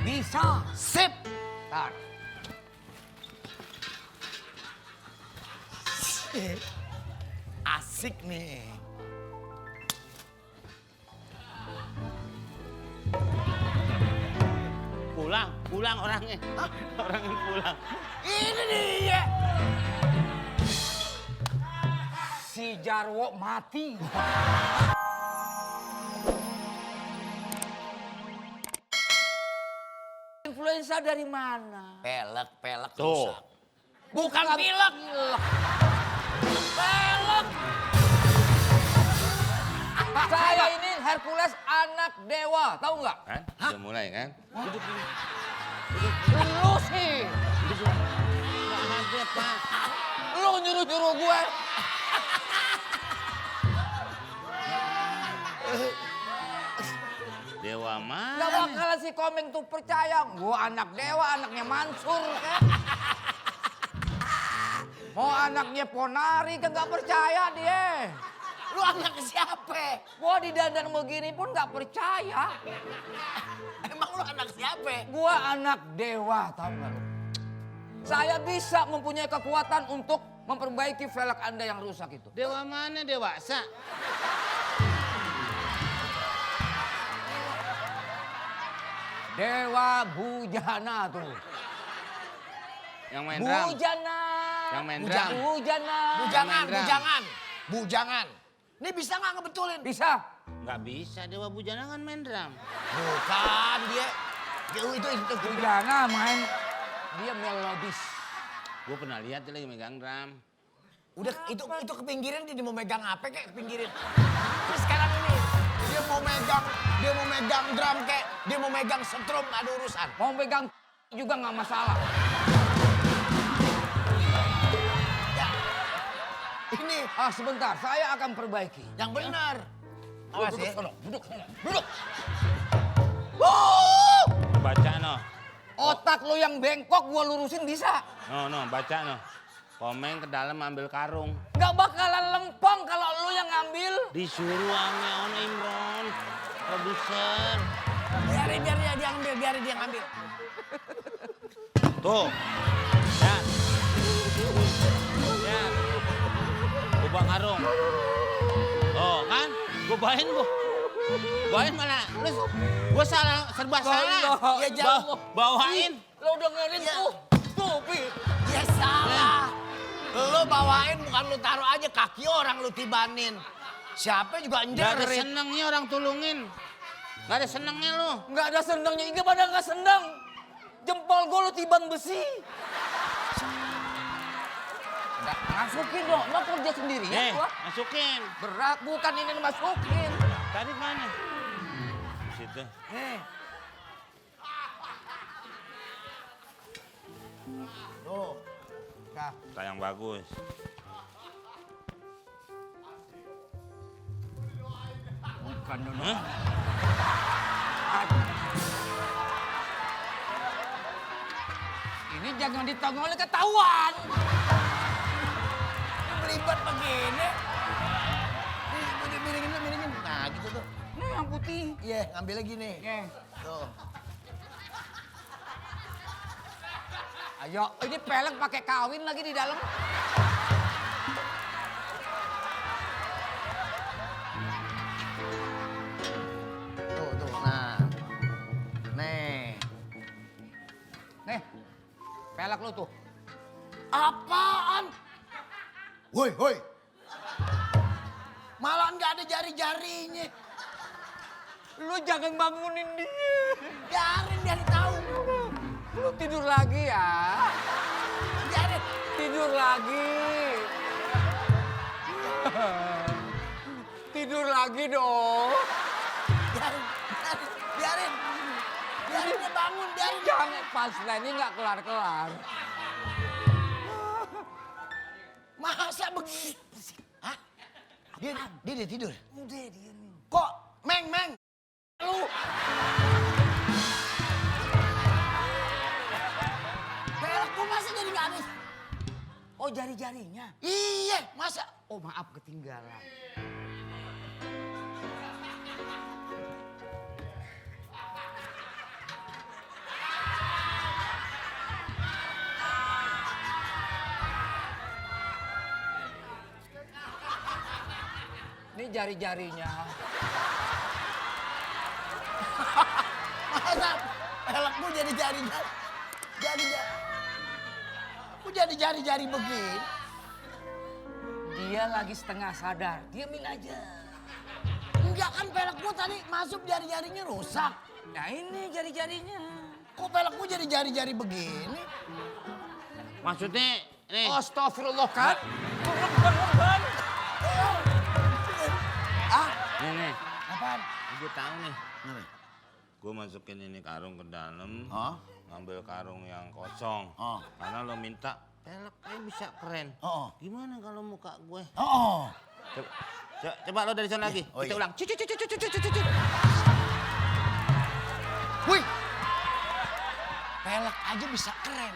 Bisa. Sip. Ntar. Asik nih. Pulang orangnya. Hah? Orangnya pulang. Ini dia. Si Jarwo mati. Influenza dari mana? Pelek Tuh. rusak. Bukan pilek. Pelek. Saya ini Hercules anak dewa, tahu nggak? Kan? Udah mulai kan? Lu sih, Nggak ada, Pak. lu nyuruh-nyuruh gue. Dewa mana? Gak bakalan si Komeng tuh percaya. Gue anak dewa, anaknya Mansur kan. Mau anaknya Ponari kan gak percaya dia. Lu anak siapa? Gue didandan begini pun gak percaya. Emang lu anak siapa? Gue anak dewa, tahu gak lu? Saya bisa mempunyai kekuatan untuk memperbaiki velg Anda yang rusak itu. Dewa mana? Dewasa? Dewa Bujana tuh. Yang main drum? Bujana. Yang main drum? Bujana. Bujangan, Main drum. bujangan. Bujangan. Ini bisa nggak ngebetulin? Bisa. Nggak bisa, Dewa Bujana kan main drum. Bukan dia. Itu. Bujana main, dia melodis. Gue pernah lihat dia lagi megang drum. Udah itu ke pinggiran dia mau megang apa kayak ke pinggirin. Terus sekarang ini dia mau megang drum kayak dia mau megang setrum ada urusan. Mau pegang juga nggak masalah. Ya. Ini Sebentar, saya akan perbaiki. yang benar. Awas ya. Duduk sana. Baca no. Otak lo yang bengkok gua lurusin bisa. No, baca no. Komeng ke dalam ambil karung. Gak bakalan lempeng kalau lo yang ngambil. Disuruh ame On Imron, produser. Biarin dia ngambil. Tuh. Ya. Gue bawa karung. Oh kan? Gue bawain bu. Bawain mana? Gue serba salah. Ya jauh. Bawain. Lo dengerin Ya. tuh, Pi. Ya salah. Lu bawain bukan lu taruh aja kaki orang lu tibanin. Siapa juga Gak ada njerit. senengnya orang tulungin. Gak ada senengnya lu. Nggak ada sendangnya, Iga pada nggak sendang. Jempol gue lo tiban besi. Nggak, masukin dong, lo kerja sendiri ya gua. Masukin. Berat, bukan ini masukin. Tadi mana? Di situ. Tuh. Nah, Tayang bagus. bukan dong. Hah? Ini jangan ditongolin ketahuan. Melibat begini. Miringin. Nah gitu tuh. Ini yang putih. Iya, ngambilnya gini. Nih. Tuh. Ayo, ini pelek pakai kawin lagi di dalam. Tuh. Nah. Nih. Nih, pelek lu tuh. Apaan? Woi. Malah nggak ada jari-jarinya. Lu jangan bangunin dia. Biarin dia tahu. Lu tidur lagi ya. Biarin. Tidur lagi. Tidur lagi dong. Biarin dia bangun, biarin. Jangan pas ini nggak kelar-kelar. Masa begitu? Hah? Dia tidur? Udah dia nih. Kok Meng? Lu. Pelekku masa jadi nggak habis? Oh jari-jarinya. Iya, masa? Oh maaf ketinggalan. Ini jari-jarinya. Masa pelek gue jadi jari-jari. Gue jadi jari-jari begini. Dia lagi setengah sadar. Diamin aja. Enggak kan pelek gue tadi masuk jari-jarinya rusak. Nah ini jari-jarinya. Kok pelek gue jadi jari-jari begini? Maksudnya nih. Astagfirullah kan. Ah, Nih. apaan? Gue tahu nih. Apa? Gue masukin ini karung ke dalam. Oh. Ngambil karung yang kosong. Oh. Karena lo minta pelek bisa keren. Oh. Gimana kalau muka gue? Oh. Coba lo dari sana lagi. Oh, Kita iya. ulang. Cucu. Wih. Pelek aja bisa keren.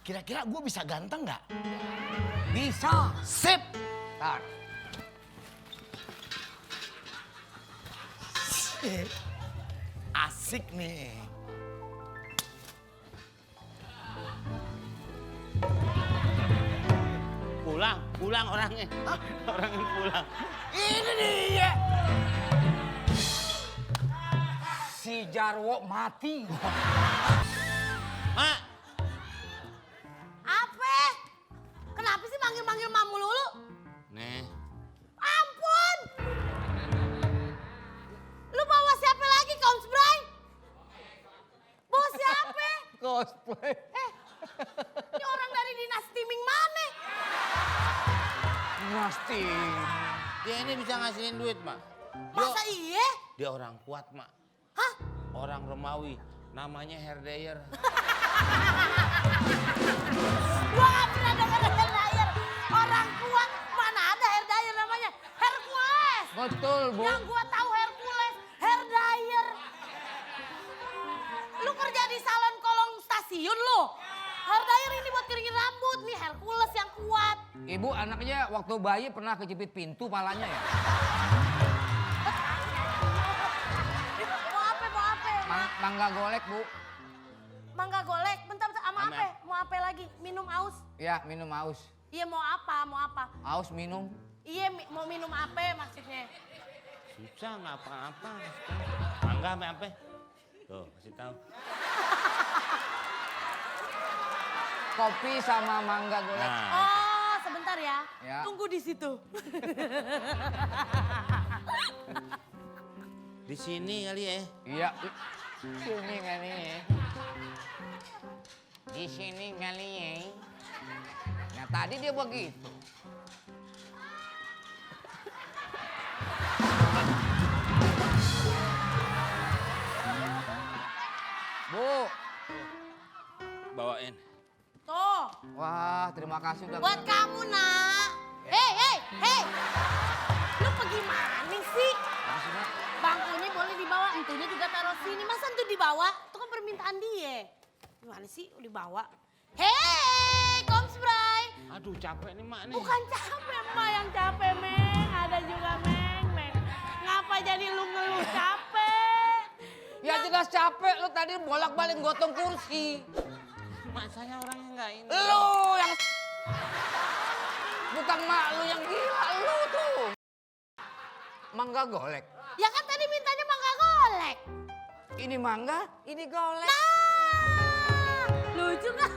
Kira-kira gue bisa ganteng nggak? Bisa. Sip. Tar. Asik nih. Pulang orangnya. Orangnya pulang. Ini dia. Si Jarwo mati. Mak, Apa? Kenapa sih manggil-manggil mamu lulu? nih. Ampun! Lu bawa siapa lagi, Kaum Bray? Bawa siapa? Cosplay. Ini orang dari dinasti Ming mana? Pasti. Dia ini bisa ngasihin duit, Mak. Masa iya? Dia orang kuat, Mak. Hah? Orang Romawi. Namanya Herdayer. Gua gak pernah denger hair dryer. Orang kuat, mana ada hair dryer namanya? Hercules. Betul, Bu. Yang gua tahu Hercules, hair dryer. Lu kerja di salon kolong stasiun lu. Hair dryer ini buat keringin rambut, nih Hercules yang kuat. Ibu anaknya waktu bayi pernah kejepit pintu palanya ya? Mau apa, mau apa? Mangga golek, Bu. Mangga golek, bentar, sama Sama. apa? Mau apa lagi? Minum aus? Ya, minum aus. Iya mau apa, mau apa? Aus minum. Iya mau minum apa maksudnya? Susah nggak apa-apa. Mangga sama apa? Tuh, kasih tahu. Kopi sama mangga golek. Nah, Oh, sebentar ya. Ya. Tunggu di situ. di sini kali ya. Iya. Sini kali ya. Di sini kali ya. Nah tadi dia begitu. Bu. Bawain. Tuh, Wah, terima kasih udah. buat kamu nak. Hei. Lu pergi mana sih? Apa sih, Nak? Bangkunya boleh dibawa, entunya juga taruh sini. Masa entu dibawa? Itu kan permintaan dia. Gimana sih dibawa? Hei, Koms Bray. Aduh, capek nih, Mak nih. Bukan capek, Mbak yang capek, Meng. Ada juga, Meng. Ngapa jadi lu ngeluh capek? Ya jelas capek lu tadi bolak-balik gotong kursi. Mak saya orangnya nggak ini. Lu yang bukan mak lu yang gila lu tuh. Mangga golek. Ya kan tadi mintanya mangga golek. Ini mangga, ini golek. Nah, lucu kan?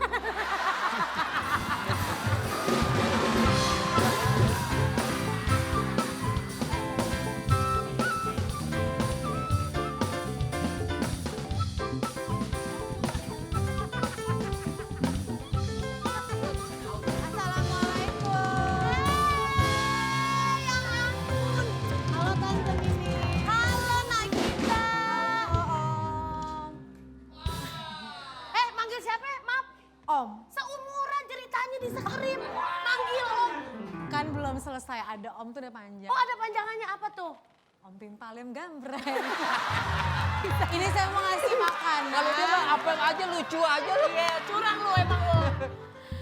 Kan belum selesai, ada om tuh udah panjang. Oh ada panjangannya apa tuh? Om Pimpalem Gambreng. Ini saya mau ngasih makan. Kalau dia mah apa aja lucu aja lu. Iya curang lu emang lu.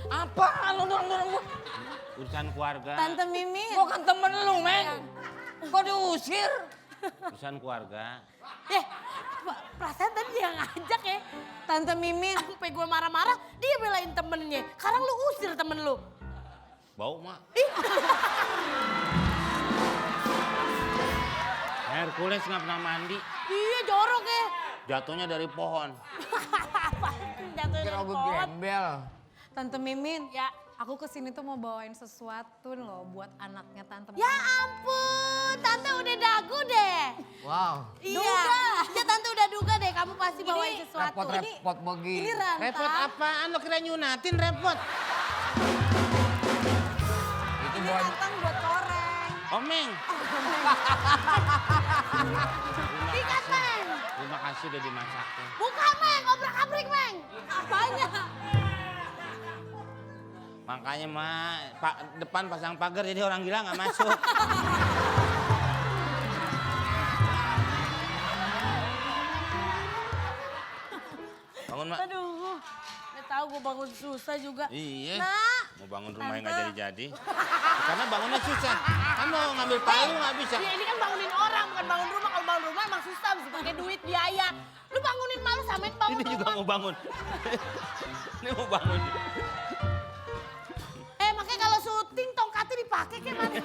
Apa lu dorong-dorong gua? Urusan keluarga. Tante Mimin. Gua kan temen lu, men. Kok diusir? Urusan keluarga. Perasaan tadi dia ngajak ya. Tante Mimin. Sampai gue marah-marah dia belain temennya. Sekarang lu usir temen lu. Bau, Mak. Hercules nggak pernah mandi. Iya jorok ya. Jatuhnya dari pohon. Jatuh dari Kira gue pohon. gembel. Tante Mimin, Ya. aku kesini tuh mau bawain sesuatu loh buat anaknya Tante Ya Mimin. ampun, tante udah dagu deh. Wow. Iya, ya tante udah duga deh kamu pasti bawain sesuatu. Repot-repot begini. Ini rantang. Repot apaan? Lo kira nyunatin repot? Itu Ini buat rantang buat koreng. Omeng. Ikat, Meng. Terima kasih udah dimasakin. Buka, Meng. Obrak-abrik, Meng. Apanya? Makanya depan pasang pagar jadi orang gila nggak masuk. Bangun mak. Aduh, udah tahu gue bangun susah juga. Iya. Nak. Mau bangun rumah yang nggak Tante. jadi-jadi. Karena bangunnya susah. Kan mau ngambil palu nggak bisa. Ya ini kan bangunin orang, bukan bangun rumah. Kalau bangun rumah emang susah, mesti pakai duit, biaya. Lu bangunin malu samain bangun Ini juga rumah. mau bangun. Ini mau bangun. Makanya kalau syuting tongkatnya dipakai kayak mana?